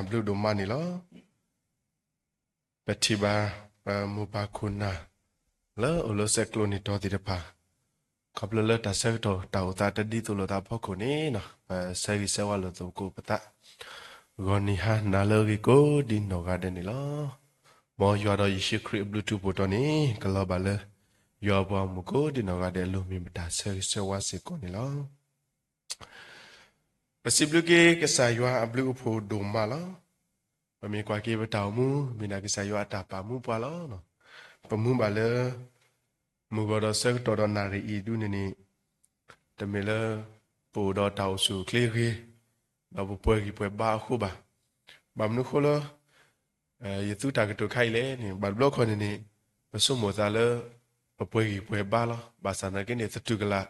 အဘျုးဒိၣ်မးန့ၣ်လီၤ. ပထံၣ်ဘၣ် ပမိၢ်ပၢ်ခိၣ်နၢ် လၢအိၣ်လၢဆဲးကျိးနံၣ်တီၤသ့ၣ်တဖၣ် ခီဖျိလၢတၢ်ဆၢကတီၢ်တၢ်အိၣ်သးတဒ်သိးလိာ်သးအဖီခိၣ်န့ၣ် ပဆၢဂ့ၤဆၢဝါလိာ်သကိးပသး ဂီၤနံၤဟါနၤလၢအဂ့ၤကိးဒ်နီၢ်ဂၤဒဲးန့ၣ်လီၤ. မ်ယွၤဒီးယ့ၣ်ၡူးခရံာ်အဘျုးထူးဖှိၣ်တီန့ၣ် ကလီၤဘၣ်လၢ ယွၤအပှၤဂီၢ်မုၢ်ကိးဒ်နီၢ်ဂၤဒဲးအလိၤ မ့ၢ်ပတၢ်ဆၢဂ့ၤဆၢဝါစ့ၢ်ကီးန့ၣ်လီၤ. ပစံးဘျုးက့ၤကစၢ်ယွၤအဘျုးအဖှိၣ်ဒိၣ်မးလီၤ. ပမ့ၢ်ကွၢ်က့ၤပတၢ်အိၣ်မူ မ့ၢ်ဒၣ်ကစၢ်ယွၤအတၢ်ပာ်မူပှၤလီၤ. ပမူဘၣ်လၢ မုၢ်ဂီၤဒီးဆၢကတီၢ်ဒီးနၣ်ရံၣ်အံၤဒုန့ၣ်န့ၣ် တမ့ၢ်လၢ ပအိၣ်ဒီးတၢ်အိၣ်ဆူၣ်အိၣ်ချ့အဂ့ၤ ဒီးပပှဲၤဂံၢ်ပှဲၤဘါအဃိဘၣ်. ဘၣ်မနုၤအဃိလၢ ယသူတၢ်ကတိၤခါအံၤလဲၣ်န့ၣ် ဘၣ်တဘျီခီန့ၣ်န့ၣ် ပဆိကမိၣ်သးလၢ ပပှဲၤဂံၢ်ပှဲၤဘါလီၤ. ဘၣ်ဆၣ်သနာ်က့န့ၣ် သတူၢ်ကလာ်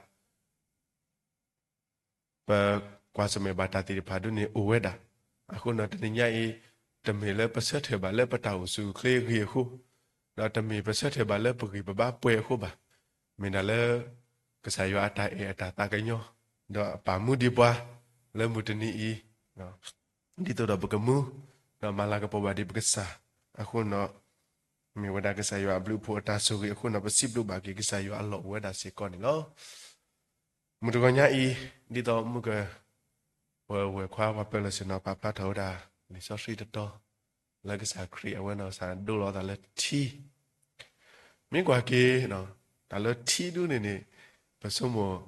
ပကွၢ်ဆၢၣ်မဲာ်ဘၣ်တၢ်သ့ၣ်တဖၣ်ဒုန့ၣ်အိၣ်ဝဲဒၣ်. အဃိန့ၣ်တနံၤညါအံၤ တမ့ၢ်လၢပဆၢထၢၣ်ဘၣ်လၢပတၢ်အိၣ်ဆူၣ်အိၣ်ချ့အဂ့ၤအဃိ, ဒီးတမ့ၢ်ပဆၢထၢၣ်ဘၣ်လၢပဂံၢ်ပဘါပှဲၤအဃိဘၣ်. မ့ၢ်ဒၣ်လၢ ကစၢ်ယွၤအတၢ်အဲၣ်အတၢ်သးကညီၤ, ဒီးအပာ်မူဒံးပှၤ လၢမုၢ်တနံၤအံၤ ဒ်သိးဒီးပကမူ ဒီးမၤလၤကပီၤဘၣ်ဒံးပကစၢ်. အဃိန့ၣ် မ့ၢ်ဝဲဒၣ်ကစၢ်ယွၤအဘျုးအဖှိၣ်အတၢ်ဆိၣ်ဂ့ၤအဃိန့ၣ် ပစံးဘျုးဘၣ်က့ၤကစၢ်ယွၤအလီၢ်အိၣ်ဝဲဒၣ်စ့ၢ်ကီးန့ၣ်လီၤ. မုၢ်တဂီၤညါအံၤ ဒ်သိးမုၢ်က ပဝဲၢ်ခွါပှၤပၢၤလီၢ်ဆ့ၣ်နီၤ ပာ်ဖျါထီၣ်ဝဲဒၣ် လံာ်စီဆှံတတီၤ လၢကစၢ်ခရံာ်အဝဲနီၢ်ကစၢ်ဒိလီၤသးလၢထံ မ့ၢ်ကွၢ်က့ၤ တၢ်လၢထံဒုန့ၣ်န့ၣ် ပဆိကမိၣ်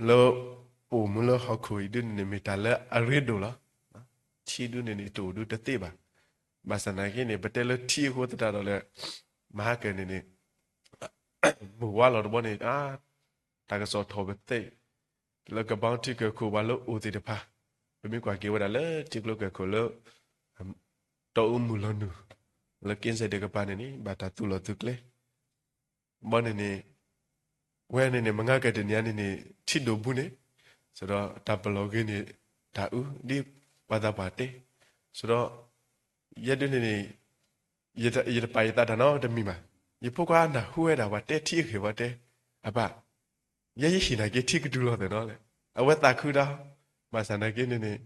လၢ ပအိၣ်မူလၢဟီၣ်ခိၣ်အံၤဒုန့ၣ်န့ၣ် မ့ၢ်တၢ်လၢအရ့ဒိၣ်လီၤ. ထံဒုန့ၣ်န့ၣ် တအိၣ်ဒုတသ့ဘၣ်. ဘၣ်ဆၣ်သနာ်က့န့ၣ် ပတဲလၢထံအဃိသတးဒီးလၢ မဟါကၢန့ၣ်န့ၣ် မုၢ်ဝါလီၤတဘျီန့ၣ် တၢ်ကစီၣ်ထီၣ်ပသ့ လၢကဘီထံကၢၢ်ခိၣ်ပှၤလၢအိၣ်သ့ၣ်တဖၣ် ပမ့ၢ်ကွၢ်က့ၤဝဲဒၣ်လၢထံကျိကၢၢ်ခိၣ်လၢ တီအူမုၢ်လီၤနုာ် လၢက့စဲးဒၢးကပၤန့ၣ်န့ၣ် ဘၣ်တၢ်သူၣ်လီၤသုးကျဲ ဘီန့ၣ်န့ၣ် ဝဲန့ၣ်န့ၣ် မုၢ်ဂၤကတနံၤအံၤန့ၣ်န့ၣ် ထံဒိၣ်ဘူးန့ၣ် စးဒီးတၢ်ပလီၢ်ဂ့ၤန့ၣ် တၢ်အူ ဒ်ပှၤသးပှၢ်တဲ စးဒီး ယဲဒုန့ၣ်န့ၣ် ယတပာ်ယသးတၢ်နီတမံၤဘၣ်. ယဖိခွါနၢ်ဟူဝဲဒၣ်ပှၤတဲထံအဂ့ၢ်ပှၤတဲ အပၢ် ယဲယဟ့ၣ်နာ်က့ထံကတုၤလီၤသ့ၣ်နီၤလဲၣ်. အဝဲသးခုတၢ် ဘၣ်ဆၣ်နာ်က့န့ၣ်န့ၣ်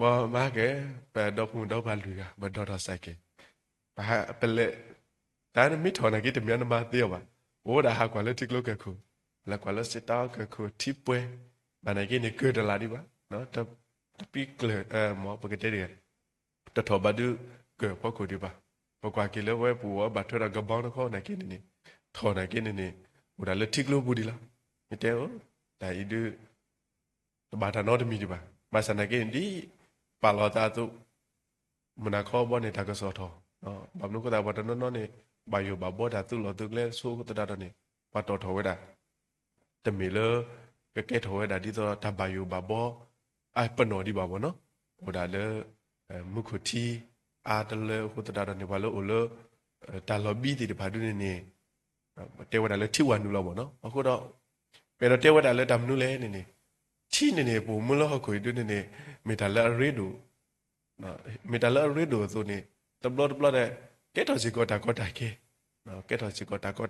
ဘီမၤကဲ ပဒီဖိမုၣ်ဒီဖၣ်လွံၢ်ဂၤ ပဒီထီၣ်စဲးကဲး ပဟးပလဲၤ တၢ်နမ့ၢ်ထီၣ်နာ်က့တမ့ၢ်နမၤသ့အီၤဘၣ်. ပဝဲဒၣ်ဟးကွၢ်လၢထံကျိကၢၢ်ခိၣ် လဲၤကွၢ်လၢစ့တၢ်ကၢၢ်ခိၣ်ထံပှဲၤ ဘၣ်နာ်က့န့ၣ် ကၢၢ်တလးဒံးဘၣ် တပံကျၢၢ် မ်ပကတဲတဂ့ၤ တထီၣ်ဘၣ်ဒုးကၢၢ်ဖီခိၣ်ဒံးဘၣ်. ပကွၢ်က့ၤလၢဝဲပအိၣ်အီၤဘၣ်ထွဲဒီးကဘီတခီနာ်က့န့ၣ်န့ၣ် ထီၣ်နာ်က့န့ၣ်န့ၣ် အိၣ်ဒၣ်လၢထံကျိပူၤဒံးလီၤ. ယတဲဧၢ တၢ်အံၤဒုး တဘၣ်တၢ်နီတမံၤဒံးဘၣ်. ဘၣ်ဆၣ်နာ်က့န့ၣ် ဒ်ပာ်လီၤသးအသိး မုၢ်နၤခီဘီန့ၣ် တၢ်ကစီၣ်ထီၣ် ဘၣ်မနုၤအဃိသတး ပှၤတနီၤနီၤန့ၣ် ဘၣ်ယိၣ်ဘၣ်ဘှီတၢ်သူၣ်လီၤသုးကျဲဆိအဃိသတးဒီးန့ၣ် ပှၤတီၣ်ထီၣ်ဝဲဒၣ် တမ့ၢ်လၢ ကကဲထီၣ်ဝဲဒၣ်ဒ်သိးတၢ်ဘၣ်ယိၣ်ဘၣ်ဘှီ အပနီၣ်ဒံးဘၣ်ဘၣ်နီၤ. အိၣ်ဒၣ်လၢ မူခိၣ်ထံ အါတလၢအဃိသတးဒီးန့ၣ် ပှၤလၢအိၣ်လၢ တၢ်လီၤဘံသ့ၣ်တဖၣ်ဒုန့ၣ်န့ၣ် တဲဝဲဒၣ်လၢထံဝၤနုာ်လီၤဘၣ်နီၤ. အဃိဒီး ပအဲၣ်ဒိးတဲဝဲဒၣ်လၢတၢ်မနုၤလဲၣ်န့ၣ်န့ၣ် ထံန့ၣ်န့ၣ် ပအိၣ်မူလၢဟီၣ်ခိၣ်အံၤဒုန့ၣ်န့ၣ် မ့ၢ်တၢ်လၢအရ့ဒိၣ် မ့ၢ်တၢ်လၢအရ့ဒိၣ်အသိးန့ၣ် တဘျီတဘျီဒီး ကဲထီၣ်စ့ၢ်ကီးတၢ်ကီတၢ်ခဲ ကဲထီၣ်စ့ၢ်ကီးတၢ်ကီတၢ်ခဲ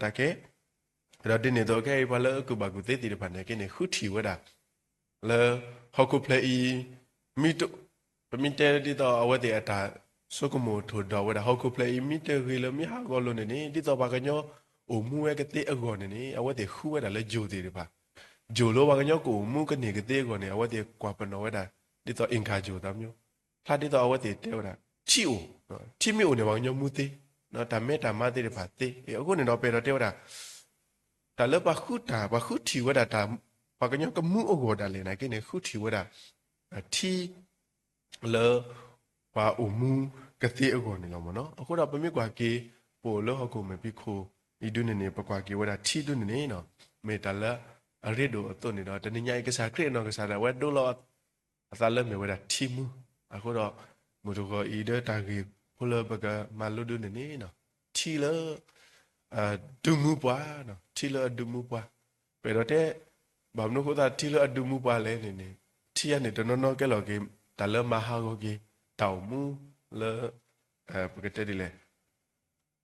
ဒီးဒ်န့ၣ်အသိးခဲအံၤ ပှၤလၢအကူၣ်ဘၣ်ကူၣ်သ့သ့ၣ်တဖၣ်နာ်က့န့ၣ် ဃုထံၣ်ဝဲဒၣ် လၢ ဟီၣ်ခိၣ်ဖျၢၣ်အံၤ မ့ၢ်တ ပမ့ၢ်တဲဒ်သိးအဝဲသ့ၣ်အတၢ်ဆိကမိၣ်ထိၣ်ဒီးဝဲဒၣ် ဟီၣ်ခိၣ်ဖျၢၣ်အံၤ မ့ၢ်တဂ့ၤလၢမ့ၢ်ဟးဂီၤလိၤန့ၣ်န့ၣ် ဒ်သိးပှၤကညီအိၣ်မူဝဲကသ့အဂီၢ်န့ၣ်န့ၣ် အဝဲသ့ၣ်ဃုဝဲဒၣ်လၢယိၤသ့ၣ်တဖၣ် ယိၤလၢပှၤကညီကအိၣ်မူကန့ၢ်ကသ့အဂီၢ်န့ၣ် အဝဲသ့ၣ်ကွၢ်ပနီၣ်ဝဲဒၣ် ဒ်သိး အင်္ဂါယိၤသးမျိုး ဖျါဒ်သိးအဝဲသ့ၣ်တဲဝဲဒၣ် ထံအိၣ်, ထံမ့ၢ်အိၣ်န့ၣ် ပှၤကညီမူသ့, တၢ်မဲတၢ်မါသ့ၣ်တဖၣ်သ့. အဃိန့ၣ်ဒီး ပအဲၣ်ဒိးတဲဝဲဒၣ် တၢ်လၢပှၤဃုတၢ် ပှၤဃုထံၣ်ဝဲဒၣ်တၢ် ပှၤကညီကမူအဂီၢ်ဒၣ်လဲာ်နာ်က့န့ၣ် ဃုထံၣ်ဝဲဒၣ် ထံ လၢ ပှၤအိၣ်မူကသ့အဂီၢ်န့ၣ်လီၤမ့ၢ်နီၤ. အဃိဒီးပမ့ၢ်ကွၢ်က့ၤ ပအိၣ်လၢဟီၣ်ခိၣ်မဲာ်ဖံးခိၣ်အံၤဒုန့ၣ်န့ၣ် ပကွၢ်က့ၤဝဲဒၣ်ထံဒုန့ၣ်န့ၣ် မ့ၢ်တၢ်လၢအရ့ဒိၣ်အသိးန့ၣ်ဒီး တနံၤညါအံၤ ကစၢ်ခရံာ်အနီၢ်ကစၢ်ဒၣ်ဝဲဒိလီၤ အသးလၢမ့ၢ်ဝဲဒၣ်ထံမူ, အဃိဒီး မုၢ်တဂီၤအံၤဒီးတၢ်ဂ့ၢ်ဖိလၢပကမၤလိဒုန့ၣ်န့ၣ် ထံလၢ အဒုးမူပှၤ, ထံလၢအဒုးမူပှၤ, ပအဲၣ်ဒိးတဲ ဘၣ်မနုၤအဃိသတးထံလၢအဒုးမူပှၤလဲၣ်န့ၣ်န့ၣ် ထံအံၤန့ၣ်တနီၤနီၤကဲလီၤက့ၤ တၢ်လၢမၤဟးဂီၤက့ၤ တၢ်အိၣ်မူလၢ ပကတဲဒ်လဲၣ်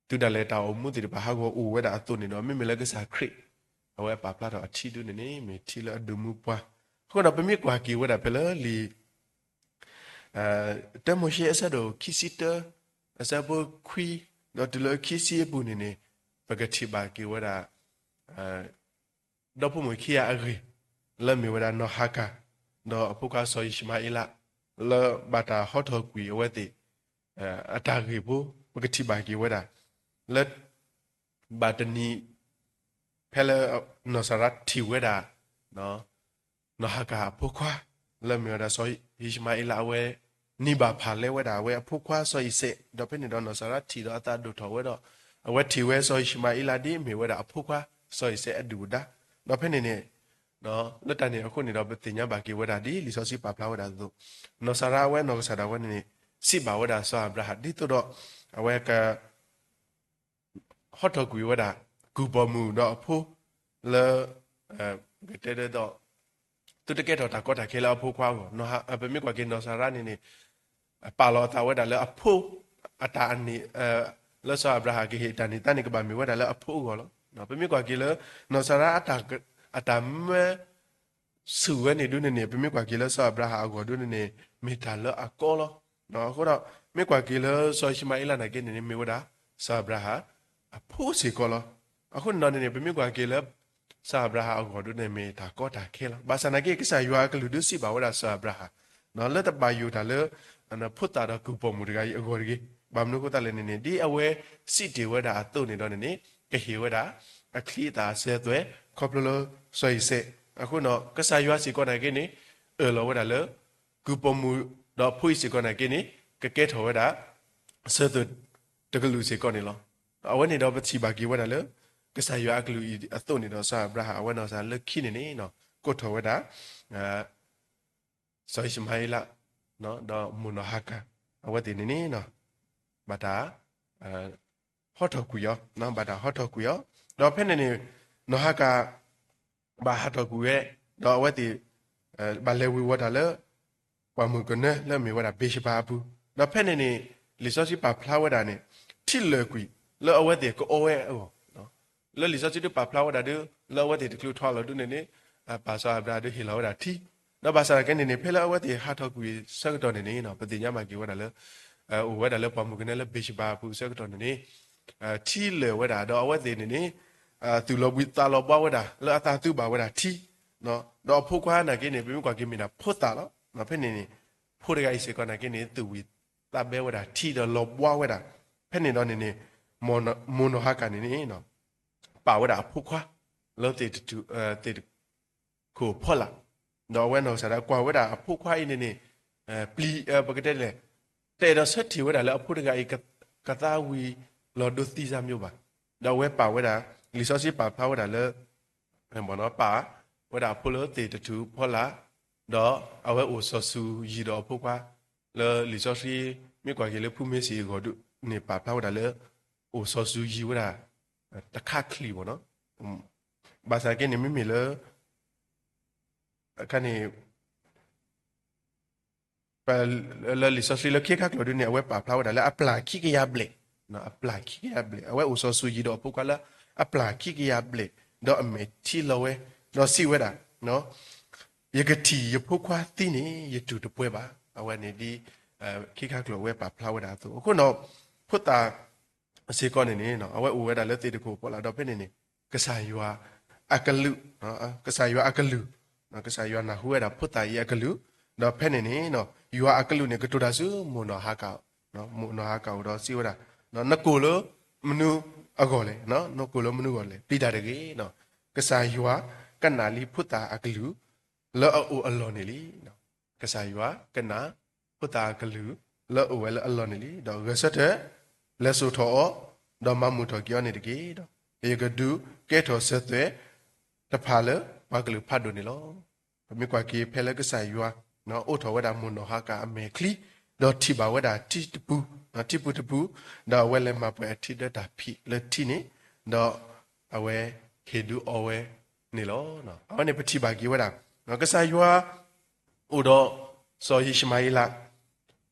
တုၤဒၣ်လဲာ်တၢ်အိၣ်မူသ့ၣ်တဖၣ်ဟးဂီၤအိၣ်ဝဲဒၣ်အသိးန့ၣ်ဒီး မ့မ့ၢ်လၢကစၢ်ခရံာ် အဝဲပာ်ဖျါထီၣ်အထံဒုန့ၣ်န့ၣ် မ့ၢ်ထံလၢအဒုးမူပှၤ, အဃိဒီးပမ့ၢ်ကွၢ်က့ၤဝဲဒၣ်ဖဲလၢလံာ် တၢမိၤၡ့အဆၢဒိၣ်ခံဆံတၢ အဆၢဖိခွံ ဒီးတုၤလၢခံဆံအပူၤန့ၣ်န့ၣ် ပကထံၣ်ဘၣ်က့ၤဝဲဒၣ် ဒီဖိမိၢ်ခံဂၤအဂ့ၢ် လၢမ့ၢ်ဝဲဒၣ်နီၢ်ဟၤကၤ ဒီးအဖိခွါစီၤယံၡမၤအ့လး လၢဘၣ်တၢ်ဟီထီၣ်ကွံာ်အဝဲသ့ၣ် အတၢ်ဂ့ၢ်ဖိ ပကထံၣ်ဘၣ်က့ၤဝဲဒၣ် လၢ ဘၣ်တနံၤ ဖဲလၢ နီၢ်စၤရါထံၣ်ဝဲဒၣ် နီၢ်ဟၤကၤအဖိခွါ လၢမ့ၢ်ဝဲဒၣ်စီၤယံၡမၤအ့လးအဝဲ နံၤဘၣ်ဖၣ်လဲဝဲဒၣ်အဝဲအဖိခွါစီၤအံၤစဲး ဒီးဖဲန့ၣ်ဒီးနီၢ်စၤရါထံၣ်ဒီးအသးဒိၣ်ထီၣ်ဝဲဒီး အဝဲထံၣ်ဝဲစီၤယံၡမၤအ့လးဒ်မ့ၢ်ဝဲဒၣ်အဖိခွါစီၤအံၤစဲးအဒုၣ်အဒါ ဒီးဖဲန့ၣ်န့ၣ် လၢတၢ်န့ၣ်အဃိန့ၣ်ဒီး ပသ့ၣ်ညါဘၣ်က့ၤဝဲဒၣ်ဒ်လံာ်စီဆှံပာ်ဖျါဝဲဒၣ်အသိး နီၢ်စၤရါအဝဲနီၢ်ကစၢ်ဒၣ်ဝဲန့ၣ်န့ၣ် စံးဘၣ်ဝဲဒၣ်စီၤအၤဘြၤဟၣ် ဒ်သိးဒီး အဝဲက ဟီထီၣ်ကွံာ်ဝဲဒၣ် ကုၢ်ပိာ်မုၣ်ဒီးအဖိ လၢ ပကတဲဒီး သုတကဲထီၣ်တၢ်ကီတၢ်ခဲလၢအဖိခွါအဂီၢ်, ပမ့ၢ်ကွၢ်က့ၤနီၢ်စၤရါန့ၣ်န့ၣ် ပာ်လီၤအသးဝဲဒၣ်လၢအဖိ အတၢ်အန့ၣ် လၢစီၤအၤဘြၤဟၣ်ကဟ့ၣ်တၢ်န့ၢ်သါန့ၣ် ကဘၣ်မ့ၢ်ဝဲဒၣ်လၢအဖိအဂီၢ်လီၤ. ပမ့ၢ်ကွၢ်က့ၤလၢ နီၢ်စၤရါ အတၢ်မၢ ဆူၣ်ဝဲန့ၣ်ဒုန့ၣ်န့ၣ် ပမ့ၢ်ကွၢ်က့ၤလၢစီၤအၤဘြၤဟၣ်အဂီၢ်ဒုန့ၣ်န့ၣ် မ့ၢ်တၢ်လၢအကီလီၤ. အဃိဒီး မ့ၢ်ကွၢ်က့ၤလၢစီၤယံၡမၤအ့လးနာ်က့န့ၣ်န့ၣ် မ့ၢ်ဝဲဒၣ် စီၤအၤဘြၤဟၣ် အဖိစ့ၢ်ကီးလီၤ. အဃိန့ၣ်ဒီးန့ၣ်န့ၣ် ပမ့ၢ်ကွၢ်က့ၤလၢ စီၤအၤဘြၤဟၣ်အဂီၢ်ဒုန့ၣ် မ့ၢ်တၢ်ကီတၢ်ခဲလီၤ. ဘၣ်ဆၣ်နာ်က့ ကစၢ်ယွၤအကလုၢ်ဒုစံးဘၣ်ဝဲဒၣ်စီၤအၤဘြၤဟၣ် လၢတဘၣ်ယိၣ်တၢ်လၢ ဖိသၣ်ဒီးကုၢ်ပိာ်မုၣ်တဂၤအံၤအဂီၢ်တဂ့ၤ. ဘၣ်မနုၤအဃိသတးလဲၣ်န့ၣ်န့ၣ် ဒ်အဝဲစံးတ့ၢ်ဝဲဒၣ်အသိးန့ၣ်ဒီးန့ၣ်န့ၣ် ကဟ့ၣ်ဝဲဒၣ် အချံအသၣ်အစၢၤအသွဲၣ် ခီဖျိလၢစီၤအံၤစဲး. အဃိဒီး ကစၢ်ယွၤစ့ၢ်ကီးနာ်က့န့ၣ် အၢၣ်လီၤဝဲဒၣ်လၢ ကုၢ်ပိာ်မုၣ်ဒီးအဖိအံၤစ့ၢ်ကီးနာ်က့န့ၣ် ကကဲထီၣ်ဝဲဒၣ် အစၢၤသွဲၣ်တကလုာ်စ့ၢ်ကီးန့ၣ်လီၤ. အဝဲန့ၣ်ဒီးပထံၣ်ဘၣ်က့ၤဝဲဒၣ်လၢ ကစၢ်ယွၤအကလုၢ်အံၤအသိးန့ၣ်ဒီး စီၤအၤဘြၤဟၣ်အဝဲနီၢ်ကစၢ်လၢခံန့ၣ်န့ၣ် ကိးထီၣ်ဝဲဒၣ် စီၤယံၡမၤအ့လး ဒီးမိၢ်နီၢ်ဟၤကၤ အဝဲသ့ၣ်န့ၣ်န့ၣ် ဘၣ်တၢ် ဟီထီၣ်ကွံာ်အီၤ, ဘၣ်တၢ်ဟီထီၣ်ကွံာ်အီၤ, ဒီးဖဲန့ၣ်န့ၣ် နီၢ်ဟၤကၤ ဘၣ်ဟးထီၣ်ကွံာ်ဝဲ, ဒီးအဝဲသ့ၣ် ဘၣ်လဲၤဝ့ၤဝီၤတၢ်လၢ ပှၢ်မုၢ်ကနၢလၢအမ့ၢ်ဝဲဒၣ်ဘ့ၤၡဘၤအပူၤ, ဒီးဖဲန့ၣ်န့ၣ် လံာ်စီဆှံပာ်ဖျါဝဲဒၣ်န့ၣ် ထံလၢာ်ကွံာ်လၢအဝဲသ့ၣ်ကအီဝဲအဂီၢ် လၢလံာ်စီဆှံဒုပာ်ဖျါဝဲဒၣ်ဒု လၢအဝဲသ့ၣ်တချုးထီၣ်လီၤဒုန့ၣ်န့ၣ် ပၢ်စီၤအၤဘြၤဟၣ်ဒုဟ့ၣ်လီၤဝဲဒၣ်ထံ, ဒီးဘၣ်ဆၣ်သနာ်က့န့ၣ်န့ၣ် ဖဲလၢအဝဲသ့ၣ်ဟးထီၣ်ကွံာ်ဆၢကတီၢ်န့ၣ်န့ၣ် ပသ့ၣ်ညါဘၣ်က့ၤဝဲဒၣ်လၢ အိၣ်ဝဲဒၣ်လၢပှၢ်မုၢ်ကနၢလၢဘ့ၤၡဘၤအပူၤဆၢကတီၢ်န့ၣ်န့ၣ် ထံလၢာ်ဝဲဒၣ် ဒီးအဝဲသ့ၣ်န့ၣ်န့ၣ် သူၣ်လီၤဘှံးသးလီၤဘှါဝဲဒၣ် လၢအသးသူဘၣ်ဝဲဒၣ်ထံ, ဒီးအဖိခွါနာ်က့န့ၣ် ပမ့ၢ်ကွၢ်က့ၤမ့ၢ်ဒၣ်ဖိသၣ်လီၤ. ဖဲန့ၣ်န့ၣ် ဖိတဂၤအံၤစ့ၢ်ကီးနာ်က့န့ၣ် သူၣ်ဝံၤသးဘဲဝဲဒၣ်ထံဒီးလီၤဘှါဝဲဒၣ်, ဖဲန့ၣ်ဒီးန့ၣ်န့ၣ် မိၢ်နီၢ်ဟၤကၤန့ၣ်န့ၣ် ပာ်ဝဲဒၣ်အဖိခွါ လၢသ့ၣ်တထူၣ် သ့ၣ်တခိၣ်ဖီလာ်, ဒီးအဝဲနီၢ်ကစၢ်ဒၣ်ကွၢ်ဝဲဒၣ်အဖိခွါအံၤန့ၣ်န့ၣ် ပျံၤ ပကတဲလဲၣ် တအဲၣ်ဒိးဆၢထံၣ်ဝဲဒၣ်လၢအဖိတဂၤအံၤ ကသါဝံၤလီၤဒိသံစၢ်မျိၤဘၣ်, ဒီးအဝဲပာ်ဝဲဒၣ် လံာ်စီဆှံပာ်ဖျါဝဲဒၣ်လၢ ပာ်ဝဲဒၣ်အဖိလၢသ့ၣ်တထူၣ်ဖီလာ်, ဒီးအဝဲအိၣ်စီၤစူၤယံၤဒီးအဖိခွါ, လၢလံာ်စီဆှံ မ့ၢ်ကွၢ်က့ၤလၢဖုမ့ၢ်စံၣ်အဂီၢ်ဒုန့ၣ် ပာ်ဖျါဝဲဒၣ်လၢ အိၣ်စီၤစူၤယံၤဝဲဒၣ် တခါချံးဘၣ်နီၤ, ဘၣ်ဆၣ်က့န့ၣ် မ့မ့ၢ်လၢ အခါန့ၣ် လၢလံာ်စီဆှံလၢခံခါကျိာ်ဒုန့ၣ် အဝဲပာ်ဖျါဝဲဒၣ်လၢအပျၢ်ခံကယၤဘျဲၣ်, အပျၢ်ခံကယၤဘျဲၣ်, အဝဲအိၣ်စီၤစူၤယံၤဒီးအဖိခွါလၢအပျၢ်ခံကယၤဘျဲၣ်, ဒီးအမဲာ်ထံလီၤဝဲ, ဒီးစံးဝဲဒၣ် ယကထံၣ်ယဖိခွါသံန့ၣ် ယတူၢ်တပှဲၤဘၣ်. အဝဲန့ၣ်ဒ် ခံခါကျိာ်အဝဲပာ်ဖျါဝဲဒၣ်အသိး, အဃိဒီး ဖိသၣ် စ့ၢ်ကီးန့ၣ်န့ၣ် အဝဲအိၣ်ဝဲဒၣ်လၢသ့ၣ်တခိၣ်ဖီလာ်, ဒီးဖဲန့ၣ်န့ၣ် ကစၢ်ယွၤအကလုၢ်, ကစၢ်ယွၤအကလုၢ်, ကစၢ်ယွၤနၢ်ဟူဝဲဒၣ်ဖိသၣ်အံၤအကလုၢ်, ဒီးဖဲန့ၣ်န့ၣ် ယွၤအကလုၢ်န့ၣ် ကတိၤတၢ်ဆူမိၢ်နီၢ်ဟၤကၤ, မိၢ်နီၢ်ဟၤကၤအအိၣ်ဒီးစံးဝဲဒၣ်, နကိၢ်လၢမနုၤအဂီၢ်လဲၣ်, နကိၢ်လၢမနုၤအဂီၢ်လဲၣ်, ပျံၤတၢ်တဂ့ၤ, ကစၢ်ယွၤကနာ်လံဖိသၣ်အကလုၢ် လၢအအိၣ်အလီၢ်န့ၣ်လံ. ကစၢ်ယွၤကနာ်ဖိသၣ်အကလုၢ် လၢအအိၣ်ဝဲလၢအလီၢ်န့ၣ်လံ, ဒီးဂဲၤဆၢထၢၣ် လဲၤစိာ်ထီၣ်အီၤ, ဒီးမၤမုာ်ထီၣ်က့ၤအီၤန့ၣ်တက့ၢ်. ဒီးယကဒုးကဲထီၣ်စၢၤသွဲၣ်တဖၣ်လၢပှၤကလုာ်ဖးဒိၣ်န့ၣ်လီၤ. ပမ့ၢ်ကွၢ်က့ၤဖဲလၢကစၢ်ယွၤ အိးထီၣ်ဝဲဒၣ်မိၢ်နီၢ်ဟၤကၤအမဲာ်ချံ, ဒီးထံၣ်ဘၣ်ဝဲဒၣ်ထံတပူ, ထံပူတပူ, ဒီးအဝဲလဲၤမၤပှဲၤအထံဒၢတၢ်ဖံးလၢထံန့ၣ်, ဒီးအဝဲဟ့ၣ်ဒုးအီဝဲန့ၣ်လီၤ. အဝဲန့ၣ်ပထံၣ်ဘၣ်က့ၤဝဲဒၣ် ကစၢ်ယွၤ အိၣ်ဒီးစီၤယံၡမၤအ့လး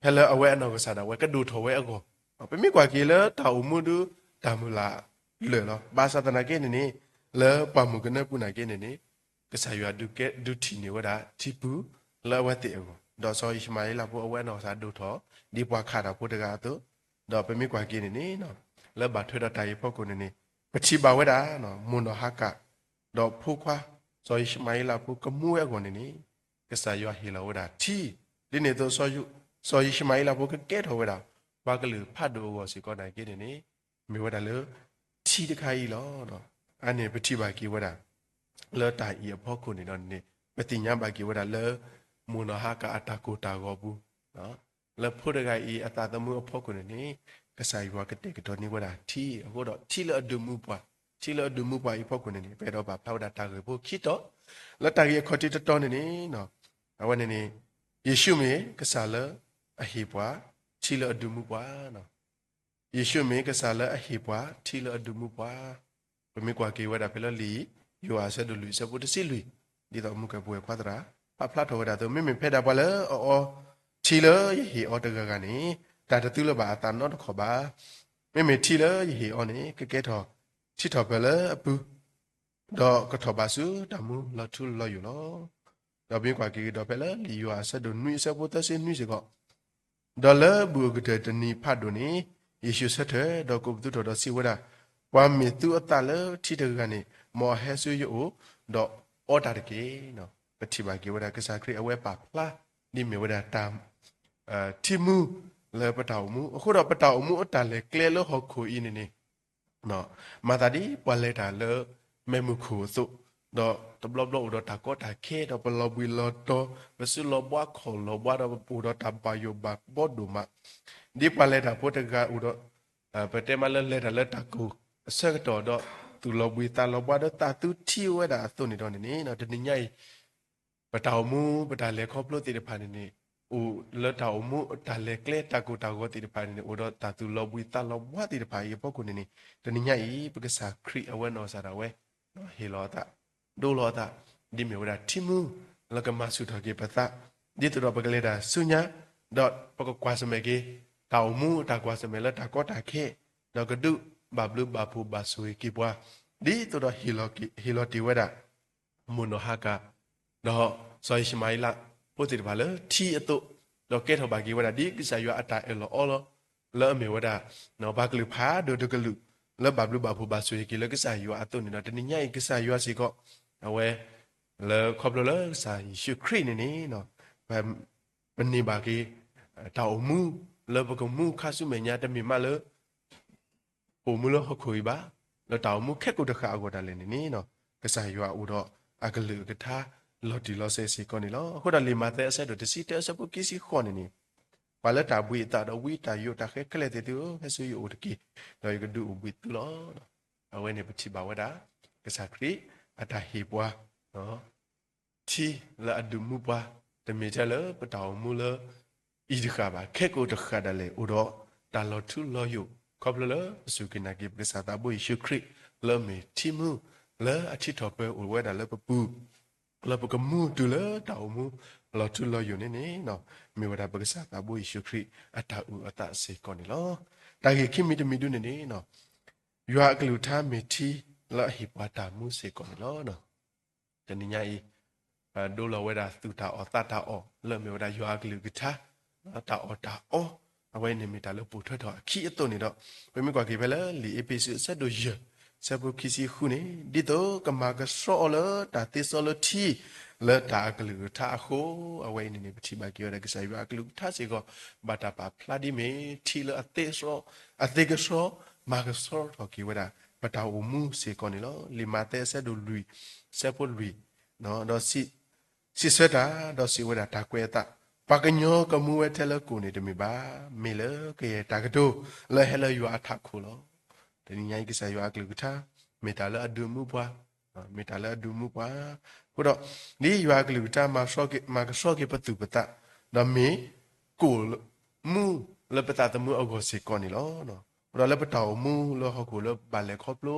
ဖဲလၢအဝဲအနီၢ်ကစၢ်ဒၣ်ဝဲကဒိၣ်ထီၣ်ဝဲအဂီၢ်, ပမ့ၢ်ကွၢ်က့ၤလၢတၢ်အိၣ်မူဒု တၢ်မုၢ်လၢ်လၢာ်လီၤ. ဘၣ်ဆၣ်သနာ်က့န့ၣ်န့ၣ် လၢပှၢ်မုၢ်ကနၢပူၤနာ်က့န့ၣ်န့ၣ် ကစၢ်ယွၤဒုးထံၣ်န့ၢ်ဝဲဒၣ်ထံပူလၢအဝဲသ့ၣ်အဂီၢ်, ဒီးစီၤယံၡမၤဧ့လးဖိအဝဲအနီၢ်ကစၢ်ဒိၣ်ထီၣ် ဒ်ပှၤခးတၢ်ဖိတဂၤအသိး, ဒီးပမ့ၢ်ကွၢ်က့ၤန့ၣ်န့ၣ် လၢဘၣ်ထွဲဒီးတၢ်အံၤအဖီခိၣ်န့ၣ်န့ၣ် ပထံၣ်ဘၣ်ဝဲဒၣ် မိၢ်နီၢ်ဟၤကၤ ဒီးဖိခွါ စီၤယံၡမၤဧ့လးဖိကမူဝဲအဂီၢ်န့ၣ်န့ၣ် ကစၢ်ယွၤဟ့ၣ်လီၤဝဲဒၣ်ထံ, ဒ်န့ၣ်အသိး စီၤယံၡမၤဧ့လးဖိကကဲထီၣ်ဝဲဒၣ် ပှၤကလုာ်ဖးဒိၣ်အဂီၢ်စ့ၢ်ကီးနာ်က့န့ၣ်န့ၣ် မ့ၢ်ဝဲဒၣ်လၢ ထံတခါအံၤလီၤ. အန့ၣ်ပထံၣ်ဘၣ်က့ၤဝဲဒၣ် လၢတၢ်အံၤအဖီခိၣ်န့ၣ်ဒီးန့ၣ် ပသ့ၣ်ညါဘၣ်က့ၤဝဲဒၣ်လၢ မိၢ်နီၢ်ဟၤကၤအတၢ်ကိၢ်တၢ်ဂီၤပူၤ လၢဖိတဂၤအံၤအသးသမူအဖီခိၣ်န့ၣ်န့ၣ် ကစၢ်ယွၤကတဲာ်ကတီၤန့ၢ်ဝဲဒၣ်ထံ, အဃိဒီးထံလၢအဒုးမူပှၤ, ထံလၢအဒုးမူပှၤအံၤအဖီခိၣ်န့ၣ်န့ၣ် ပအဲၣ်ဒိးပာ်ဖျါဝဲဒၣ်တၢ်ဂ့ၢ်ဖိခံတီၤ, လၢတၢ်ဂ့ၢ်အခီၣ်ထံးတတီၤန့ၣ်န့ၣ် အဝဲန့ၣ်န့ၣ် ယ့ၣ်ၡူးမ့ၢ်ကစၢ်လၢအဟ့ၣ်ပှၤ ထံလၢအဒုးမူပှၤ ယ့ၣ်ၡူးမ့ၢ်ကစၢ်လၢအဟ့ၣ်ပှၤ ထံလၢအဒုးမူပှၤ, ပမ့ၢ်ကွၢ်က့ၤဝဲဒၣ်ဖဲလၢလံာ်ယိၤဟၣ်အဆၢဒိၣ်လွံၢ်အဆၢဖိတဆံလွံၢ်, ဒ်သိးမုၢ်ကဲၣ်ပဝဲၢ်ခွါသရၣ် ပာ်ဖျါထီၣ်ဝဲဒၣ်အသိး မ့မ့ၢ်ဖဲဒၣ်ပှၤလၢအအီထံလၢယဟ့ၣ်အီၤတဂၤဂၤန့ၣ် တၢ်တသူလၢၤဘၣ်အသးနီတခီၣ်ဘၣ်. မ့မ့ၢ်ထံလၢယဟ့ၣ်အီၤန့ၣ် ကကဲထီၣ်ထံထီၣ်ပၢၢ်လၢအပုၢ် ဒီးကထီၣ်ဘးဆူတၢ်မူလီၤထူလီၤယိာ်လီၤ. ဒီးပမ့ၢ်ကွၢ်က့ၤကဒီးဖဲလၢလံာ်ယိၤဟၣ်အဆၢဒိၣ်နွံအဆၢဖိသၢဆံနွံစ့ၢ်ကီး, ဒီးလၢဘူးအကတၢၢ်တနံၤဖးဒိၣ်န့ၣ် ယ့ၣ်ၡူးဆၢထၢၣ် ဒီးကိးပသူထီၣ်ဒီးစံးဝဲဒၣ်, ပှၤမ့ၢ်သူအသးလၢထံတဂၤဂၤန့ၣ် မ်အဟဲဆူယအိၣ် ဒီးအီတၢ်တက့ၢ်. ပထံၣ်ဘၣ်က့ၤဝဲဒၣ်ကစၢ်ခရံာ်အဝဲပာ်ဖျါ ဒ်မ့ၢ်ဝဲဒၣ်တၢ် ထံမူလၢပတၢ်အိၣ်မူ, အဃိဒီးပတၢ်အိၣ်မူအတၢ်လဲၤကျဲလၢဟီၣ်ခိၣ်အံၤန့ၣ်န့ၣ် မၤသးဒ်ပှၤလဲၤတၢ်လၢမဲးမုၢ်ခိၣ်အသိး, ဒီးတဘျီဘျီအိၣ်ဒီးတၢ်ကီတၢ်ခဲ ဒီးပလီၤဘှံးလီၤတီၤ ပစုလီၤဘှါခီၣ်လီၤဘှါ ဒီးပအိၣ်ဒီးတၢ်ဘၣ်ယိၣ်ဘၣ်ဘီဒိၣ်မး, ဒ်ပှၤလဲၤတၢ်ဖိတဂၤအိၣ်ဒီး ပတဲမးလၢလဲၤတၢ်လၢတၢ်ကိၢ်အဆၢကတီၢ်ဒီး သူၣ်လီၤဘှံးသးလီၤဘှါဒီးသးသူထံဝဲဒၣ်အသိးန့ၣ်ဒီးန့ၣ်န့ၣ် တနံၤညါအံၤ ပတၢ်အိၣ်မူ ပတၢ်လဲၤခီဖျိသ့ၣ်တဖၣ်န့ၣ်န့ၣ် အိၣ်လၢတၢ်အိၣ်မူတၢ်လဲၤကျဲတၢ်ကိၢ်တၢ်ဂီၤသ့ၣ်တဖၣ်န့ၣ်န့ၣ် အိၣ်ဒီးတၢ်သူၣ်လီၤဘှံးသးလီၤဘှါသ့ၣ်တဖၣ်အံၤအဖီခိၣ်န့ၣ်န့ၣ် တနံၤညါအံၤ ပကစၢ်ခရံာ်အဝဲနီၢ်ကစၢ်ဒၣ်ဝဲ ဟ့ၣ်လီၤအသး ဒိလီၤအသး ဒ်မ့ၢ်ဝဲဒၣ်ထံမူ လၢကမၤဆူၣ်ထီၣ်က့ၤပသး ဒ်သိးဒီးပကလဲၤတၢ်ဆူညါ ဒီးပကကွၢ်ဆၢၣ်မဲာ်က့ၤ တၢ်အိၣ်မူတၢ်ကွၢ်ဆၢၣ်မဲာ်လၢတၢ်ကီတၢ်ခဲ ဒီးကဒုးဘၣ်ဘျုးဘၣ်ဖှိၣ်ဘၣ်ဆိၣ်ဂ့ၤက့ၤပှၤ ဒ်သိးဒီးဟ့ၣ်လီၤတ့ၢ်ဝဲဒၣ် မိၢ်နီၢ်ဟၤကၤ ဒီးစီၤယံၡမၤဧ့လးဖိသ့ၣ်တဖၣ်လၢထံအသိး, ဒီးကဲထီၣ်ဘၣ်က့ၤဝဲဒၣ်ဒ်ကစၢ်ယွၤအတၢ်အၢၣ်လီၤအီလီၤ လၢအမ့ၢ်ဝဲဒၣ် ပှၤကလုာ်ဖးဒိၣ်တကလုာ် လၢဘၣ်ဘျုးဘၣ်ဖှိၣ်ဘၣ်ဆိၣ်ဂ့ၤက့ၤလၢကစၢ်ယွၤအသိးန့ၣ်ဒီး တနံၤညါအံၤ ကစၢ်ယွၤစ့ၢ်ကီး အဝဲ လၢခီဖျိလၢကစၢ်ယ့ၣ်ၡူးခရံာ်န့ၣ်န့ၣ် ပ ပန့ၢ်ဘၣ်က့ၤ တၢ်အိၣ်မူ လၢပကမူခါဆူမဲာ်ညါ တမ့ၢ်မးလၢ ပအိၣ်မူလၢဟီၣ်ခိၣ်အံၤဘၣ်, လၢတၢ်အိၣ်မူခဲကိာ်တဃၣ်အဂီၢ်ဒၣ်လဲာ်န့ၣ်န့ၣ် ကစၢ်ယွၤအိၣ်ဒီးအကလုၢ်အကထါ လီၤတံၢ်လီၤဆဲးစ့ၢ်ကီးန့ၣ်လီၤ. အဃိဒီးလံာ်မးသဲအဆၢဒိၣ်တဆံတၢအဆၢဖိခံဆံဃိးန့ၣ်န့ၣ် ပှၤလၢတၢ်ဘှံးအသးဒီးဝံတၢ်ယိးတၢ်ဃဲခဲလၢာ်သ့ၣ်သုဧၢ, ဟဲဆူယအိၣ်တက့ၢ်, ဒီးယကဒုးအိၣ်ဘှံးသုလီၤ. အဝဲန့ၣ်ပထံၣ်ဘၣ်ဝဲဒၣ် ကစၢ်ခရံာ်အတၢ်ဟ့ၣ်ပှၤ ထံလၢအဒုးမူပှၤ, တမ့ၢ်ထဲလၢပတၢ်အိၣ်မူလၢ အံၤတဃၣ်ဘၣ်, ခဲကိာ်တဃၣ်ဒၣ်လဲာ် အိၣ်ဒီးတၢ်လီၤထူလီၤယိာ် ခီဖျိလၢပစူၢ်က့ၤနာ်က့ၤပကစၢ်သးဘိယ့ၣ်ၡူးခရံာ် လၢအမ့ၢ်ထံမူ လၢအထံထီၣ်ပၢအိၣ်ဝဲဒၣ်လၢပပူၤ, လၢပကမူတုၤလၢတၢ်အိၣ်မူလီၤထူလီၤယိာ်န့ၣ်န့ၣ် မ့ၢ်ဝဲဒၣ်ပကစၢ်သးဘိယ့ၣ်ၡူးခရံာ်အတၢ်အုၣ်အသးစ့ၢ်ကီးန့ၣ်လီၤ. တၢ်ဂ့ၢ်ခံမံၤတမံၤဒုန့ၣ်န့ၣ် ယွၤအကလုၢ်ကထါမ့ၢ်ထံလၢအဟ့ၣ်ပှၤတၢ်မူစ့ၢ်ကီးန့ၣ်လီၤ. တနံၤညါအံၤ ဒိလီၤဝဲဒၣ်သူၣ်တၢ်အီၣ်သးတၢ်အီၣ် လၢအမ့ၢ်ဝဲဒၣ်ယွၤအကလုၢ်ကထါ တၢ်အီၣ်တၢ်အီ အဝဲအံၤန့ၣ်မ့ၢ်တၢ်လၢပိာ်ထွဲထီၣ်အခံအသိးန့ၣ်ဒီး ပမ့ၢ်ကွၢ်က့ၤဖဲလၢလံာ်အ့းဖ့းစူးအဆၢဒိၣ်ယဲၢ် အဆၢဖိခံဆံဃုန့ၣ် ဒ်သိးကမၤကဆှီအီၤလၢတၢ်သ့စီလၢထံ လၢတၢ်အကလုၢ်ကထါအဃိ အဝဲအံၤန့ၣ်န့ၣ် ပထံၣ်ဘၣ်က့ၤဝဲဒၣ်ကစၢ်ယွၤအကလုၢ်ကထါစ့ၢ်ကီး ဘၣ်တၢ်ပာ်ဖျါဒ်မ့ၢ်ထံလၢအသ့စီ အသ့ကဆှီ မၤကဆှီထီၣ်က့ၤဝဲဒၣ် ပတၢ်အိၣ်မူစ့ၢ်ကီးန့ၣ်လီၤ. လံာ်မးသဲအဆၢဒိၣ်လွံၢ် အဆၢဖိလွံၢ် ဒီး စံးဆၢတၢ် ဒီးစံးဝဲဒၣ်တၢ်ကွဲးအသး, ပှၤကညီကမူဝဲထဲလၢကိၣ်န့ၣ်တမ့ၢ်ဘၣ်, မ့ၢ်လၢကယဲၢ်တၢ်ကတိၤ လၢဟဲလၢယွၤအထးခိၣ်လီၤ. တနံၤညါအံၤကစၢ်ယွၤအကလုၢ်ကထါ မ့ၢ်တၢ်လၢအဒုးမူပှၤ, မ့ၢ်တၢ်လၢအဒုးမူပှၤ, အဃိဒီး ဒ်ယွၤအကလုၢ်ကထါ မၤကဆှီက့ၤပသူၣ်ပသး, ဒီးမ့ၢ်ကိၣ်မူလၢပသးသမူအဂီၢ်စ့ၢ်ကီးန့ၣ်လီၤ. အဃိဒီးလၢပတၢ်အိၣ်မူလၢဟီၣ်ခိၣ်လၢပဘၣ်လဲၤခီဖျိ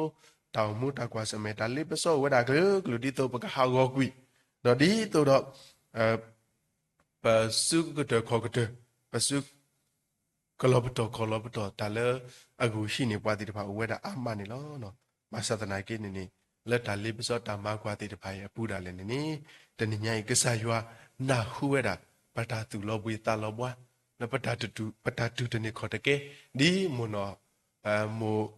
တၢ်အိၣ်မူတၢ်ကွၢ်ဆၢၣ်မဲာ် တၢ်လ့ပစီအိၣ်ဝဲဒၣ်ကလုာ်ကလုာ် ဒ်သိးပကဟးဂီၤကွံာ်, ဒီးဒ်သိးဒီး ပစုကတၢၢ်ခီၣ်ကတၢၢ်, ပစု ကလီၤပတီၢ်ခီၣ်လီၤပတီၢ် တၢ်လၢအဂုာ်ဟံးန့ၢ်ပှၤသ့ၣ်တဖၣ်အိၣ်ဝဲဒၣ်အါမးန့ၣ်လီၤ. ဘၣ်ဆၣ်သနာ်က့န့ၣ်န့ၣ် လၢတၢ်လ့ပစီတၢ်မၤကွၢ်သ့ၣ်တဖၣ်အံၤအပူၤဒၣ်လဲာ်န့ၣ်န့ၣ် တနံၤညါအံၤကစၢ်ယွၤနၢ်ဟူဝဲဒၣ် ပတၢ်သူၣ်လီၤဘှံးသးလီၤဘှါ, လၢပတၢ်တူၢ်တန့ၢ်ခီၣ်တကဲ, ဒ်မိၢ်နီၢ်, မိၢ်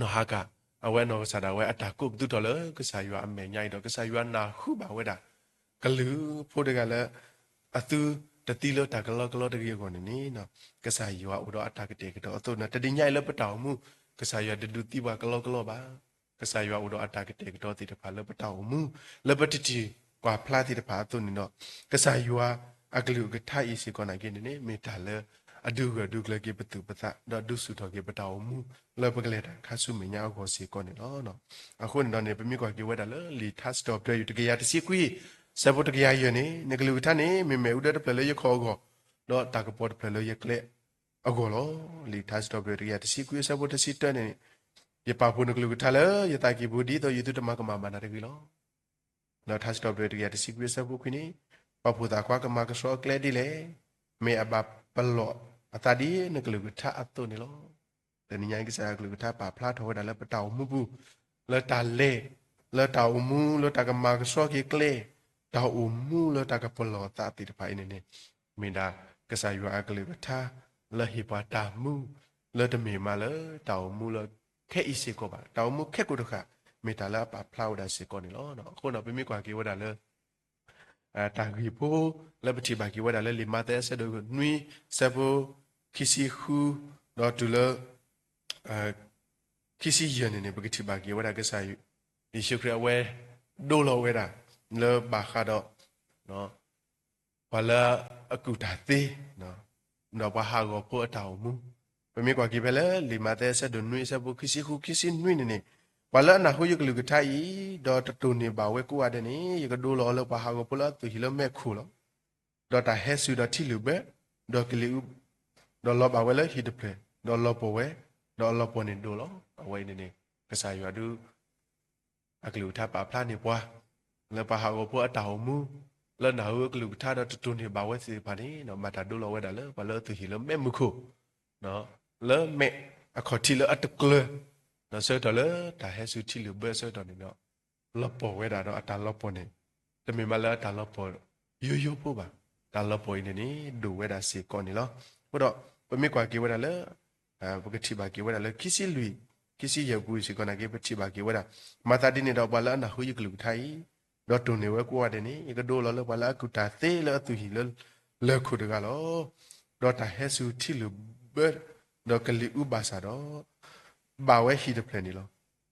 နီၢ်ဟၤကၤ, အဝဲအနီၢ်ကစၢ်ဒၣ်ဝဲအတၢ်ကိးပသူထီၣ်လၢကစၢ်ယွၤအမဲာ်ညါအံၤဒီး ကစၢ်ယွၤနၢ်ဟူဘၣ်ဝဲဒၣ် ကလုာ်ဖိတဂၤလၢ အသုတသံလၢတၢ်ကလီကလီတဂ့ၤအဂီၢ်န့ၣ်န့ၣ်, ကစၢ်ယွၤအိၣ်ဒီးအတၢ်ကတဲာ်ကတီၤအသိးန့ၣ် တနံၤညါအံၤလၢပတၢ်အိၣ်မူ, ကစၢ်ယွၤတဒုးသံပှၤကလီကလီဘၣ်. ကစၢ်ယွၤအိၣ်ဒီးအတၢ်ကတဲာ်ကတီၤသ့ၣ်တဖၣ်လၢပတၢ်အိၣ်မူ, လၢပတထံၣ်ကွၢ်ဖျါသ့ၣ်တဖၣ်အသိးန့ၣ်ဒီး, ကစၢ်ယွၤအကလုၢ်ကထါအံၤစ့ၢ်ကီးနာ်က့န့ၣ်န့ၣ် မ့ၢ်တၢ်လၢအဒုးဂၢၢ်ဒုးကျၢၤက့ၤပသူၣ်ပသး ဒီးဒုးဆူၣ်ထီၣ်က့ၤပတၢ်အိၣ်မူ လၢပကလဲၤတၢ်ခါဆူမဲာ်ညါအဂီၢ်စ့ၢ်ကီးန့ၣ်လီၤ. အဃိန့ၣ်ဒီးန့ၣ် ပမ့ၢ်ကွၢ်က့ၤဝဲဒၣ်လၢလံာ်ထါစံးထီၣ်ပတြၢၤ တကယၤတဆံခွံ ဆၢဖိတကယၤယဲၢ်န့ၣ်, နကလုၢ်ကထါန့ၣ် မ့ၢ်မဲာ်အူဒၢတဖျၢၣ်လၢယခီၣ်အဂီၢ်, ဒီးတၢ်ကပီၤတဖျၢၣ်လၢယကျဲအဂီၢ်လီၤ. လံာ်ထါစံးထီၣ်ပတြၢၤ တကယၤတဆံခွံ အဆၢဖိတဆံတၢန့ၣ်, ယပာ်ဖှိၣ်နကလုၢ်ကထါလၢယသးကံၢ်ပူၤ ဒ်သိးယသုတမၤကမၣ်ဘၣ်နၤတဂ့ၤလီၤ. ဒီးထါစံးထီၣ်ပတြၢၤ တကယၤတဆံခွံ အဆၢဖိခွံန့ၣ်, ပာ်ဖှိၣ်သးခွါကမၤကဆှီကျဲဒ်လဲၣ်, မ့ၢ်အဘၣ်ပလီၢ်အသးဒ်နကလုၢ်ကထါအသိးန့ၣ်လီၤ. တနံၤညါအံၤ ကစၢ်ယွၤကလုၢ်ကထါပာ်ဖျါထီၣ်ဝဲဒၣ်လၢပတၢ်အိၣ်မူပူၤ, လၢတၢ်လဲၤ, လၢတၢ်အိၣ်မူ, လၢတၢ်ကမၤကဆှီက့ၤကျဲ, တၢ်အိၣ်မူလၢတၢ်ကပလီၢ်အသးသ့ၣ်တဖၣ်အံၤန့ၣ်န့ၣ်, မ့ၢ်ဒၣ်ကစၢ်ယွၤအကလုၢ်ကထါ လၢဟ့ၣ်ပှၤတၢ်မူ, လၢတမ့ၢ်မးလၢတၢ်အိၣ်မူလၢခဲအံၤစ့ၢ်ကီးဘၣ်. တၢ်အိၣ်မူခဲကိာ်တဃၣ် မ့ၢ်တၢ်လၢအပာ်ဖျါဝဲဒၣ်စ့ၢ်ကီးန့ၣ်လီၤ. အဃိဒီး ပမ့ၢ်ကွၢ်က့ၤဝဲဒၣ်လၢ တၢ်ဂ့ၢ်ဖိ လၢပထံၣ်ဘၣ်က့ၤဝဲဒၣ်လၢလံာ်မးသဲအဆၢဒိၣ်နွံ ဆၢဖိခံဆံဃု ဒီးတုၤလၢ ခံဆံယဲၢ်န့ၣ်န့ၣ် ပကထံၣ်ဘၣ်က့ၤဝဲဒၣ်ကစၢ်ယ့ၣ်, ယ့ၣ်ၡူးခရံာ်အဝဲ ဒိလီၤဝဲဒၣ် လၢဘၣ်ဃးဒီး ပှၤလၢအကူၣ်တၢ်သ့ ဒီးပှၤဟးဂီၤဖိအတၢ်အိၣ်မူ, ပမ့ၢ်ကွၢ်က့ၤဖဲလၢလံာ်မးသဲအဆၢဒိၣ်နွံ အဆၢဖိခံဆံဃု ခံဆံနွံန့ၣ်န့ၣ်, ပှၤလၢအနၢ်ဟူယကလုၢ်ကထါအံၤ ဒီးတတိၢ်န့ၢ်ဘၣ်ဝဲကိးဂၤဒဲးန့ၣ် ယကဒိလီၤအီၤလၢပှၤဟးဂီၤဖိလၢအသူၣ်ဟံၣ်လၢမဲးခိၣ်လီၤ. ဒီးတၢ်ဟဲစူၤဒီးထံလုာ်ဘၢ, ဒီးကလံၤအူ, ဒီးလီၤဘၣ်ဝဲလၢဟံၣ်တဖျၢၣ်, ဒီးလီၤပှီၢ်ဝဲ, ဒီးအလီၤပှီၢ်န့ၣ်ဒိၣ်လီၤ. အဝဲအံၤန့ၣ်န့ၣ် ကစၢ်ယွၤဒုး အကလုၢ်ကထါပာ်ဖျါန့ၢ်ပှၤ လၢပှၤဟးဂီၤဖိအတၢ်အိၣ်မူ, လၢနၢ်ဟူအကလုၢ်ကထါဒီးတတိၢ်န့ၢ်ဘၣ်ဝဲသ့ၣ်တဖၣ်န့ၣ် ဘၣ်တၢ်ဒိလီၤဝဲဒၣ်လၢပှၤလၢအသူၣ်ဟံၣ်လၢမဲးမုၢ်ခိၣ်, လၢမဲးအခီၣ်ထံးလၢအတကျၢၤ, ဒီးဆၢကတီၢ်လၢတၢ်ဟဲစူၤထံလုာ်ဘၢဆၢကတီၢ်န့ၣ်ဒီး လီၤပှီၢ်ဝဲဒၣ်ဒီးအတၢ်လီၤပှီၢ်န့ၣ် တမ့ၢ်မးလၢအတၢ်လီၤပှီၢ်ယိယိဖိဘၣ်, တၢ်လီၤပှီၢ်အံၤန့ၣ်န့ၣ် ဒိၣ်ဝဲဒၣ်စ့ၢ်ကီးန့ၣ်လီၤ. အဃိဒီး ပမ့ၢ်ကွၢ်က့ၤဝဲဒၣ်လၢ ပကထံၣ်ဘၣ်က့ၤဝဲဒၣ်လၢ ခံဆံလွံၢ် ခံဆံယဲၢ်ပူၤစ့ၢ်ကီးနာ်က့ ပထံၣ်ဘၣ်က့ၤဝဲဒၣ်, မၤသးဒ်န့ၣ်ဒီး ပှၤလၢအနၢ်ဟူယကလုၢ်ကထါအံၤ, ဒီးတိၢ်န့ၢ်ဝဲကိးဂၤဒဲးန့ၣ် ယကဒိလီၤလၢပှၤလၢအကူၣ်တၢ်သ့လၢအသူၣ်ဟံၣ်လၢ လၢၢ်ခိၣ်တဂၤလီၤ. ဒီးတၢ်ဟဲစူၤထံလုာ်ဘၢ, ဒီးကလံၤအူဘၣ်ဆၣ်ဒီး ဘၣ်ဝဲဟံၣ်တဖျၢၣ်န့ၣ်လီၤ.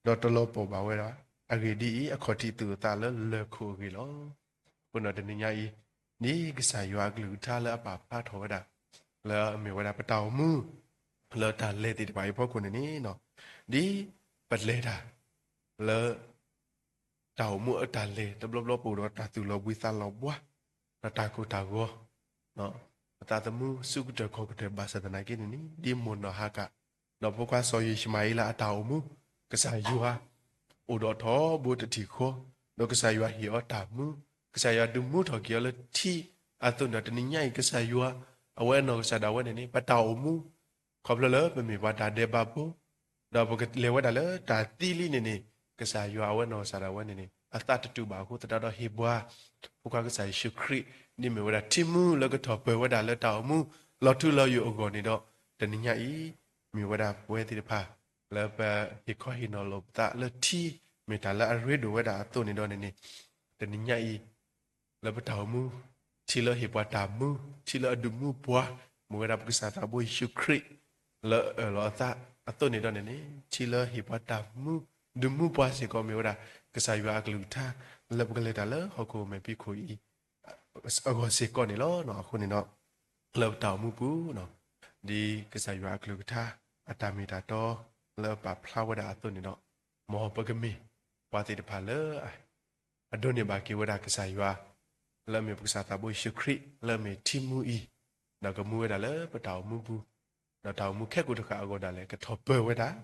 ဒီးတလီၤပှီၢ်ဘၣ်ဝဲဒၣ်, အဂ့ၢ်ဒ်အံၤ, အခီၣ်ထံးသူၣ်အသးလၢလၢၢ်ခိၣ်အဂ့ၢ်လီၤ. အဃိဒီးတနံၤညါအံၤ, ဒ်ကစၢ်ယွၤအကလုၢ်ကထါလၢအပာ်ဖျါထီၣ်ဝဲဒၣ်, လၢအမ့ၢ်ဝဲဒၣ်ပတၢ်အိၣ်မူ, လၢတၢ်လဲၤသ့ၣ်တဖၣ်အံၤအဖီခိၣ်န့ၣ်န့ၣ်, ဒ်ပလဲၤတၢ် လၢ တၢ်အိၣ်မူအတၢ်လဲၤတဘျီဘျီ ပအိၣ်ဒီးတၢ်သူၣ်လီၤဘှံးသးလီၤဘှါ, ဒီးတၢ်ကိၢ်တၢ်ဂီၤ, ပသးသမူဆူကတၢၢ်ခီၣ်ကတၢၢ်ဘၣ်ဆၣ်သနာ်က့န့ၣ်န့ၣ် ဒ်မိၢ်နီၢ်ဟၤကၤ, ဒီးဖိခွါစီၤယံၡမၤဧ့လးအတၢ်အိၣ်မူ, ကစၢ်ယွၤ အိၣ်ဒီးထီဘိတထံၣ်ဃီ, ဒီးကစၢ်ယွၤဟ့ၣ်အီၤတၢ်မူ, ကစၢ်ယွၤဒုးမူထီၣ်က့ၤအီၤလၢထံအသိးန့ၣ် တနံၤညါအံၤ ကစၢ်ယွၤ အဝဲအနီၢ်ကစၢ်ဒၣ်ဝဲန့ၣ်န့ၣ် ပတၢ်အိၣ်မူ ခီဖျိလၢပမ့ၢ်ပှၤတၢ်ဒဲးဘးဖိ, ဒီးပကလဲၤဝဲဒၣ်လၢတၢ်သံလံန့ၣ်န့ၣ် ကစၢ်ယွၤအဝဲနီၢ်ကစၢ်ဒၣ်ဝဲန့ၣ်န့ၣ် အသးတတူာ်ဘၣ်အဃိသတးဒီးဟ့ၣ်ပှၤ ဖိခွါကစၢ်ယ့ၣ်ၡူးခရံာ် ဒ်မ့ၢ်ဝဲဒၣ်ထံမူလၢကထီၣ်ပၢၢ်ဝဲဒၣ်လၢတၢ်အိၣ်မူ လီၤထူလီၤယိာ်အဂီၢ်န့ၣ်ဒီး တနံၤညါအံၤ မ့ၢ်ဝဲဒၣ်ပဝဲသ့ၣ်တဖၣ် လၢပဟ့ၣ်ခီဟ့ၣ်နီၤလိာ်ပသးလၢထံ မ့ၢ်တၢ်လၢအရ့ဒိၣ်ဝဲဒၣ်အသိးန့ၣ်ဒီးန့ၣ်န့ၣ် တနံၤညါအံၤ လၢပတၢ်အိၣ်မူ ထံလၢဟ့ၣ်ပှၤတၢ်မူ ထံလၢအဒုးမူပှၤ မ့ၢ်ဝဲဒၣ်ပကစၢ်သးဘိယ့ၣ်ၡူးခရံာ် လၢအအၢၣ်လီၤအသးအသိးန့ၣ်ဒီးန့ၣ်န့ၣ် ထံလၢဟ့ၣ်ပှၤတၢ်မူ ဒုးမူပှၤစ့ၢ်ကီးမ့ၢ်ဝဲဒၣ် ကစၢ်ယွၤအကလုၢ်ကထါ လၢပကလဲၤတၢ်လၢဟီၣ်ခိၣ်မဲာ်ဖံးခိၣ်အံၤ အဂီၢ်စ့ၢ်ကီးန့ၣ်လီၤ. အဃိန့ၣ်ဒီး လၢပတၢ်အိၣ်မူပူၤ ဒ်ကစၢ်ယွၤအကလုၢ်ကထါ အတၢ်မ့ၢ်တၢ်တီ လၢအပာ်ဖျါဝဲဒၣ်အသိးန့ၣ်ဒီး မ်ပကမ့ၢ်ပှၤသ့ၣ်တဖၣ်လၢ အဒိးန့ၢ်ဘၣ်က့ၤဝဲဒၣ်ကစၢ်ယွၤ လၢအမ့ၢ်ပကစၢ်သးဘိယ့ၣ်ၡူးခရံာ် လၢအမ့ၢ်ထံမူအံၤ ဒီးကမူဝဲဒၣ်လၢပတၢ်အိၣ်မူပူၤ ဒီးတၢ်အိၣ်မူခဲကိာ်တဃၣ်အဂီၢ်ဒၣ်လဲာ် ကထီၣ်ပၢၢ်ဝဲဒၣ်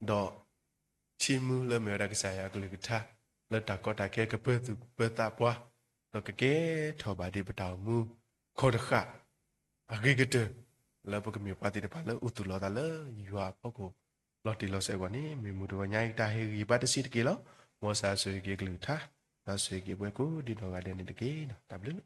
ဒီးထံမူလၢအမ့ၢ်ဝဲဒၣ်ကစၢ်ယွၤအကလုၢ်ကထါ လၢတၢ်ကီတၢ်ခဲကပၢၤသူၣ်ပၢၤသးပှၤ ဒီးကကဲထီၣ်ဘၣ်ဒ်ပတၢ်အိၣ်မူ ခီတဃၣ် အဂ့ၤကတၢၢ် လၢပကမ့ၢ်ပှၤသ့ၣ်တဖၣ်လၢအိၣ်သူၣ်လီၤသးလၢယွၤအဖီခိၣ် လီၤတံၢ်လီၤဆဲးအဂီၢ်န့ၣ် မ့ၢ်မုၢ်တဂီၤညါအံၤတၢ်ဟ့ၣ်ဂံၢ်ဘါတဆံးတက့ၢ်လီၤ. မ်ကစၢ်ဆိၣ်ဂ့ၤက့ၤအကလုၢ်ကထါ ဒီးဆိၣ်ဂ့ၤက့ၤပဝဲကိးဒ်နီၢ်ဂၤဒဲးန့ၣ်တက့ၢ်. တၢ်ဘျုး